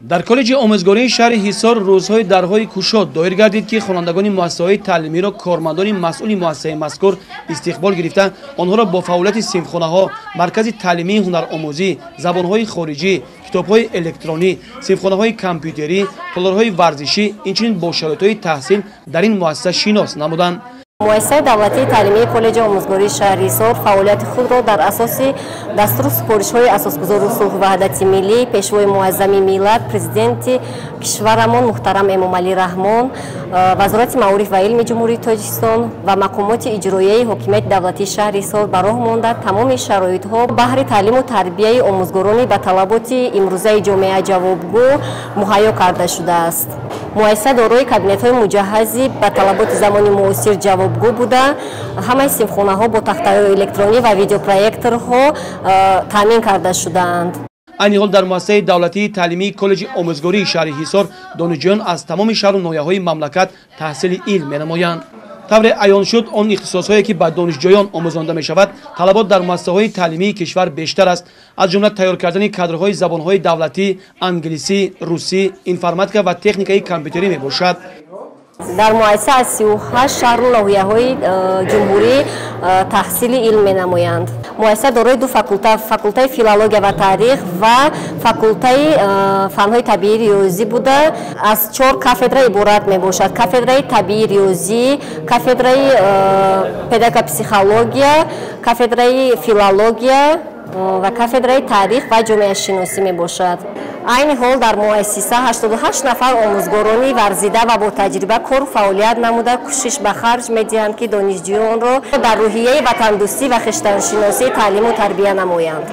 Дар коллеҷи омӯзгории шаҳри Ҳисор рӯзҳои дарҳои кушод доир гардид, ки хонандагони муассисаҳои таълимиро кормандони масъули муассисаи мазкур истиқбол гирифта, онҳоро бо фаъолияти синфхонаҳо, маркази таълимии ҳунаромӯзӣ, забонҳои хориҷӣ, китобҳои электронӣ, синфхонаҳои компютерӣ, толорҳои варзишӣ, инчунин бо шароитҳои таҳсил дар ин муассиса шинос намуданд. Муассисаи давлатии таълимии коллеҷи омӯзгории шаҳри Ҳисор фаъолияти худро дар асоси дастуру супоришҳои асосгузори сулҳу ваҳдати миллӣ, пешвои муаззами миллат, президенти кишварамон муҳтарам Эмомалӣ Раҳмон, Вазорати маориф ва илми Ҷумҳурии Тоҷикистон ва мақомоти иҷроияи ҳокимияти давлатии шаҳри Ҳисор ба роҳ монда, тамоми шароитҳо баҳри таълиму тарбияи омӯзгорони ба талаботи имрӯзаи ҷомеа ҷавобгӯ муҳайё карда шудааст. Муассиса дорои кабинетҳои муҷаҳҳази ба талаботи замони муосир ҷавобгӯ буда, ҳамаи синфхонаҳо бо тахтаҳои электронӣ ва видеопроекторҳо таъмин карда шудаанд. Айни ҳол дар муассисаи давлатии таълимии коллеҷи омӯзгории шаҳри Ҳисор донишҷӯён аз тамоми шаҳру ноҳияҳои мамлакат таҳсили илм менамоянд. Тавре аён шуд, он ихтисосҳое ки ба донишҷӯён омӯзонда мешавад, талабот дар муассисаҳои таълимии кишвар бештар аст, аз ҷумла тайёр кардани кадрҳои забонҳои давлатӣ, англисӣ, русӣ, информатика ва техникаи компютерӣ мебошад. Дар муассиса аз 38 шаҳру ноҳияҳои ҷумҳурӣ таҳсили илм менамоянд. Муассиса дорои ду факулта, факултаи филология ва таърих ва факултаи фанҳои табиии риёзӣ буда, аз 4 кафедра иборат мебошад: кафедраи табиии риёзӣ, кафедраи педагогопсихология, кафедраи филология ва кафедраи таърих ва ҷомеашиносӣ мебошад. Айни ҳол дар муассиса 88 нафар омӯзгорони варзида ва бо таҷриба кору фаъолият намуда, кӯшиш ба харҷ медиҳанд, ки донишҷӯёнро дар рӯҳияи ватандӯстӣ ва хештаншиносӣ таълиму тарбия намоянд.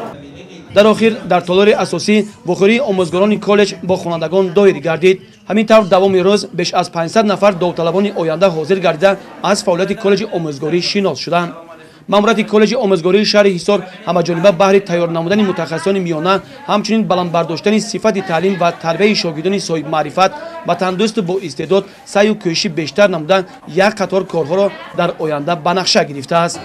Дар охир дар толори асосӣ вохӯрии омӯзгорони коллеҷ бо хонандагон доир гардид. Ҳамин тавр давоми рӯз беш аз 500 нафар довталабони оянда ҳозир гардида, аз фаъолияти коллеҷи омӯзгорӣ шинос шуданд. Маъмурияти коллеҷи омӯзгории шаҳри Ҳисор ҳамаҷониба баҳри тайёр намудани мутахассисони миёна, ҳамчунин баланд бардоштани сифати таълим ва тарбияи шогирдони соҳибмаърифат, ватандӯсту бо истеъдод саъю кӯшиши бештар намуда, як қатор корҳоро дар оянда ба нақша гирифтааст.